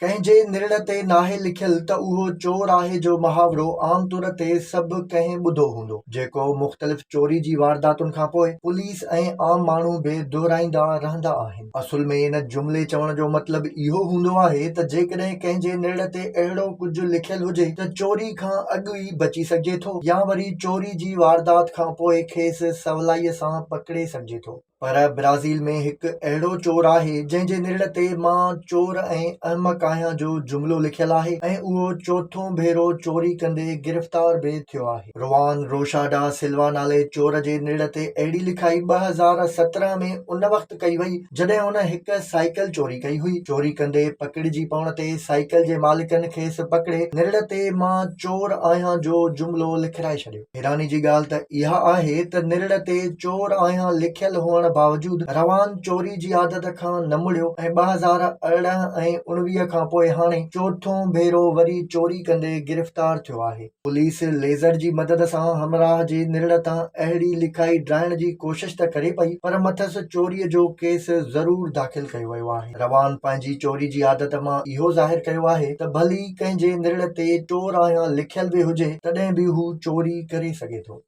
ڪنهن جي نرڙ تي ناهي لکيل ته اهو چور آهي جو محاورو عام طور تي سڀ ڪنهن ٻڌو هوندو، جيڪو مختلف چوري جي وارداتن کانپوء پوليس ۽ عام ماڻهو به دهرائيندا رهندا آهن. اصل ۾ ان جملي چوڻ جو مطلب اهو هوندو آهي ته جيڪڏهن ڪنهن جي نرڙ تي اهڙو ڪجهه لکيل هجي ته چوري کان اڳ ئي بچي سگهجي ٿو يا وري چوري جي واردات کانپوء کيس سولائيء سان پڪڙي سگهجي ٿو. پر برازيل ۾ هڪ اهڙو چور آهي جنهن جي نرڙ تي مان چور ۽ احمق آهيان جو جملو لکيل آهي ۽ اهو چوٿون ڀيرو چوري ڪندي گرفتار به ٿيو آهي. روان روشا ڊا سلوا نالي چور جي نرڙ تي اهڙي لکائي 2017 ۾ ان وقت ڪئي وئي جڏهن هن هڪ سائيڪل چوري ڪئي هئي. چوري ڪندي پڪڙجي پوڻ تي سائيڪل جي مالڪن کيس پڪڙي نرڙ تي مان چور آهيان جو جملو لکرائي ڇڏيو. حيراني جي ڳالهه ته اها آهي ته نرڙ تي چور آهيان لکيل هئڻ باوجود روان چوري جي عادت کان نه مڙيو ۽ 2018 ۽ 19 کان پوء هاڻي چوٿون ڀيرو وري چوري ڪندي گرفتار ٿيو آهي. پوليس ليزر جي مدد سان همراهه جي نرڙ تان اهڙي لکائي ڊاهڻ جي ڪوشش ته ڪري پئي پر مٿس چوري جو ڪيس ضرور داخل ڪيو ويو آهي. روان پنهنجي چوري جي عادت مان اهو ظاهر ڪيو آهي ته ڀلي ڪنهن جي نرڙ تي چور آهيان لکيل به هجي تڏهن به هو چوري ڪري سگهي ٿو.